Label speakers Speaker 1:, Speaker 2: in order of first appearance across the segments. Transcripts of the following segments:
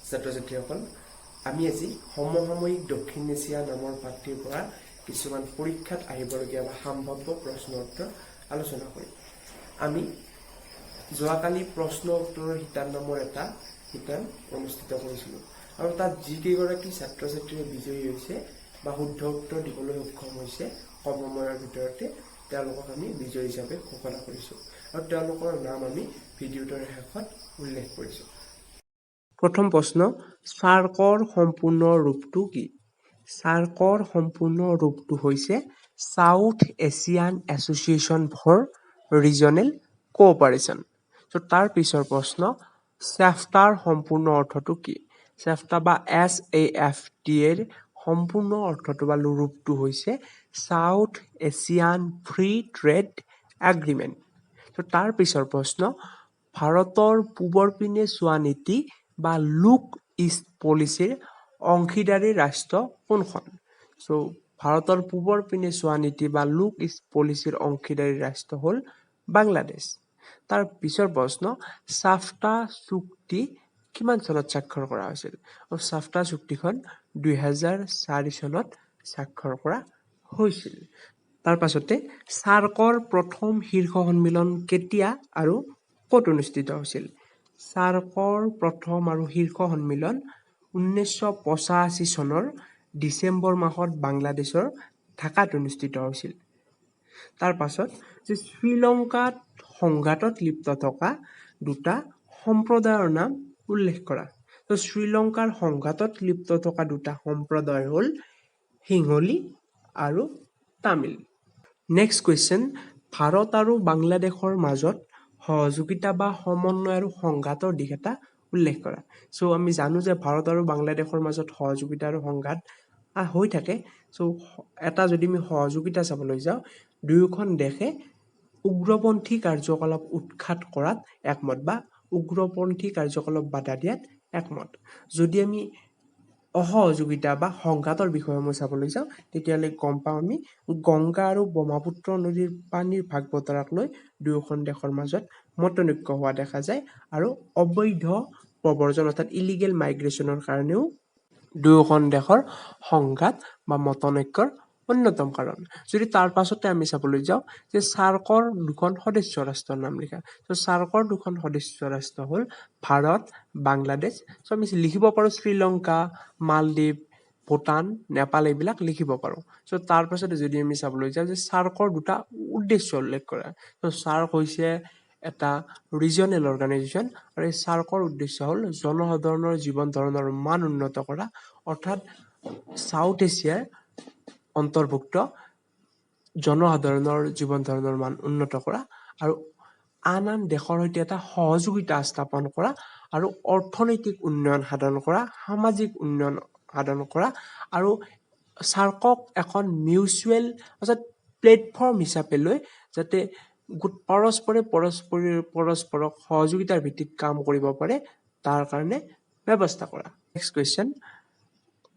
Speaker 1: ছাত্ৰ ছাত্ৰীসকল, আমি আজি সমসাময়িক দক্ষিণ এছিয়া নামৰ পাঠটিৰ পৰা কিছুমান পৰীক্ষাত আহিবলগীয়া বা সাম্ভাব্য প্ৰশ্ন উত্তৰ আলোচনা কৰিম। আমি যোৱাকালি প্ৰশ্ন উত্তৰৰ শিতান নামৰ এটা শিতান অনুষ্ঠিত কৰিছিলোঁ আৰু তাত যিকেইগৰাকী ছাত্ৰ ছাত্ৰীয়ে বিজয়ী হৈছে বা শুদ্ধ উত্তৰ দিবলৈ সক্ষম হৈছে কম সময়ৰ ভিতৰতে, তেওঁলোকক আমি বিজয়ী হিচাপে ঘোষণা কৰিছোঁ আৰু তেওঁলোকৰ নাম আমি ভিডিঅ'টোৰ শেষত উল্লেখ কৰিছোঁ। প্ৰথম প্ৰশ্ন, চাৰ্কৰ সম্পূৰ্ণ ৰূপটো কি? চাৰ্কৰ সম্পূৰ্ণ ৰূপটো হৈছে South Asian Association for Regional Cooperation। চ' তাৰ পিছৰ প্ৰশ্ন, চেফটাৰ সম্পূৰ্ণ অৰ্থটো কি? চেফটা বা এছএএফটিএৰ সম্পূৰ্ণ অৰ্থটো বা ৰূপটো হৈছে South Asian Free Trade Agreement। চ' তাৰ পিছৰ প্ৰশ্ন, ভাৰতৰ পূবৰ পিনে চোৱা নীতি বা লুক ইষ্ট পলিচিৰ অংশীদাৰী ৰাষ্ট্ৰ কোনখন? চ' ভাৰতৰ পূবৰ পিনে চোৱা নীতি বা লুক ইষ্ট পলিচিৰ অংশীদাৰী ৰাষ্ট্ৰ হ'ল বাংলাদেশ। তাৰ পিছৰ প্ৰশ্ন, চাফটা চুক্তি কিমান চনত স্বাক্ষৰ কৰা হৈছিল? চাফটা চুক্তিখন 2004 চনত স্বাক্ষৰ কৰা হৈছিল। তাৰ পাছতে, চাৰ্কৰ প্ৰথম শীৰ্ষ সন্মিলন কেতিয়া আৰু ক'ত অনুষ্ঠিত হৈছিল? চাৰ্কৰ প্ৰথম আৰু শীৰ্ষ সন্মিলন 1985 চনৰ ডিচেম্বৰ মাহত বাংলাদেশৰ ঢাকাত অনুষ্ঠিত হৈছিল। তাৰ পাছত যে শ্ৰীলংকাত সংঘাতত লিপ্ত থকা দুটা সম্প্ৰদায়ৰ নাম উল্লেখ কৰা। তো শ্ৰীলংকাৰ সংঘাতত লিপ্ত থকা দুটা সম্প্ৰদায় হ'ল সিংহলী আৰু তামিল। নেক্সট কুৱেশ্যন, ভাৰত আৰু বাংলাদেশৰ মাজত সহযোগিতা বা সমন্বয় আৰু সংঘাতৰ দিশ এটা উল্লেখ কৰা। চ' আমি জানো যে ভাৰত আৰু বাংলাদেশৰ মাজত সহযোগিতা আৰু সংঘাত হৈ থাকে। চ' এটা যদি আমি সহযোগিতা চাবলৈ যাওঁ, দুয়োখন দেশে উগ্ৰপন্থী কাৰ্যকলাপ উৎখাত কৰাত একমত বা উগ্ৰপন্থী কাৰ্যকলাপ বাধা দিয়াত একমত। যদি আমি অসহযোগিতা বা সংঘাতৰ বিষয়সমূহ চাবলৈ যাওঁ, তেতিয়াহ'লে গম পাওঁ আমি গংগা আৰু ব্ৰহ্মপুত্ৰ নদীৰ পানীৰ ভাগ বতৰাক লৈ দুয়োখন দেশৰ মাজত মতনৈক্য হোৱা দেখা যায় আৰু অবৈধ প্ৰব্ৰজন অৰ্থাৎ ইলিগেল মাইগ্ৰেশ্যনৰ কাৰণেও দুয়োখন দেশৰ সংঘাত বা মতনৈক্যৰ অন্যতম কাৰণ। যদি তাৰ পাছতে আমি চাবলৈ যাওঁ যে চাৰ্কৰ দুখন সদস্য ৰাষ্ট্ৰৰ নাম লিখা। চ' চাৰ্কৰ দুখন সদস্য ৰাষ্ট্ৰ হ'ল ভাৰত, বাংলাদেশ। চ' আমি লিখিব পাৰোঁ শ্ৰীলংকা, মালদ্বীপ, ভূটান, নেপাল, এইবিলাক লিখিব পাৰোঁ। চ' তাৰ পাছতে যদি আমি চাবলৈ যাওঁ যে চাৰ্কৰ দুটা উদ্দেশ্য উল্লেখ কৰা। চ' চাৰ্ক হৈছে এটা ৰিজনেল অৰ্গেনাইজেশ্যন আৰু এই চাৰ্কৰ উদ্দেশ্য হ'ল জনসাধাৰণৰ জীৱন ধাৰণৰ মান উন্নত কৰা, অৰ্থাৎ চাউথ এছিয়াৰ অন্তৰ্ভুক্ত জনসাধাৰণৰ জীৱন ধাৰণৰ মান উন্নত কৰা আৰু আন আন দেশৰ সৈতে এটা সহযোগিতা স্থাপন কৰা আৰু অৰ্থনৈতিক উন্নয়ন সাধন কৰা, সামাজিক উন্নয়ন সাধন কৰা আৰু চাৰ্কক এখন মিউচুৱেল অৰ্থাৎ প্লেটফৰ্ম হিচাপে লৈ যাতে পৰস্পৰে পৰস্পৰক সহযোগিতাৰ ভিত্তিত কাম কৰিব পাৰে, তাৰ কাৰণে ব্যৱস্থা কৰা। নেক্সট কুৱেশ্যন,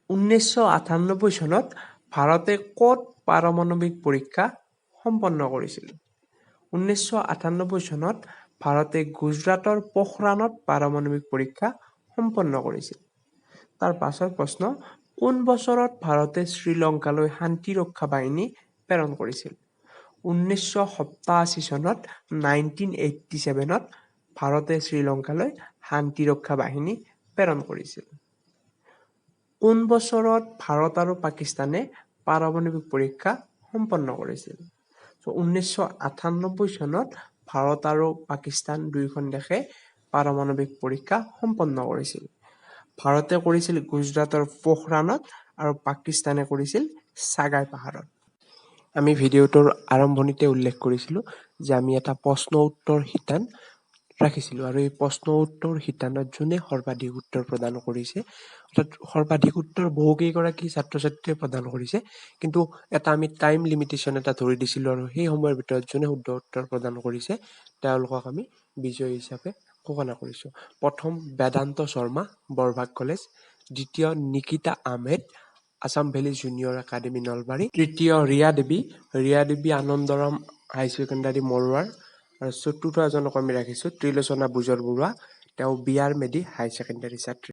Speaker 1: 1998 চনত ভাৰতে ক'ত পাৰমাণৱিক পৰীক্ষা সম্পন্ন কৰিছিল? 1998 চনত ভাৰতে গুজৰাটৰ পোখৰাণত পাৰমাণৱিক পৰীক্ষা সম্পন্ন কৰিছিল। তাৰ পাছৰ প্ৰশ্ন, কোন বছৰত ভাৰতে শ্ৰীলংকালৈ শান্তিৰক্ষা বাহিনী প্ৰেৰণ কৰিছিল? 1987 চনত, 1987ত ভাৰতে শ্ৰীলংকালৈ শান্তিৰক্ষা বাহিনী প্ৰেৰণ কৰিছিল। কোন বছৰত ভাৰত আৰু পাকিস্তানে পাৰমাণৱিক পৰীক্ষা সম্পন্ন কৰিছিল? চ' 1998 চনত ভাৰত আৰু পাকিস্তান দুয়োখন দেশে পাৰমাণৱিক পৰীক্ষা সম্পন্ন কৰিছিল। ভাৰতে কৰিছিল গুজৰাটৰ পোখৰাণত আৰু পাকিস্তানে কৰিছিল চাগাই পাহাৰত। আমি ভিডিঅ'টোৰ আৰম্ভণিতে উল্লেখ কৰিছিলোঁ যে আমি এটা প্ৰশ্ন উত্তৰ শিতান ৰাখিছিলোঁ আৰু এই প্ৰশ্ন উত্তৰ শিতানত যোনে সৰ্বাধিক উত্তৰ প্ৰদান কৰিছে, অৰ্থাৎ সৰ্বাধিক উত্তৰ বহুকেইগৰাকী ছাত্ৰ ছাত্ৰীয়ে প্ৰদান কৰিছে, কিন্তু এটা আমি টাইম লিমিটেশ্যন এটা ধৰি দিছিলোঁ আৰু সেই সময়ৰ ভিতৰত যোনে শুদ্ধ উত্তৰ প্ৰদান কৰিছে, তেওঁলোকক আমি বিজয়ী হিচাপে ঘোষণা কৰিছোঁ। প্ৰথম বেদান্ত শৰ্মা, বৰভাগ কলেজ। দ্বিতীয় Nikita Ahmed, Assam valley junior academy, Nalbari. তৃতীয় ৰিয়া দেৱী, ৰিয়া দেৱী, আনন্দৰাম হাই ছেকেণ্ডাৰী, মৰোৱাৰ। আৰু চতুৰ্থ এজনক আমি ৰাখিছোঁ ত্ৰিলোচনা বুজৰ বৰুৱা, তেওঁ বি আৰ মেধি হাই ছেকেণ্ডাৰী ছাত্ৰী।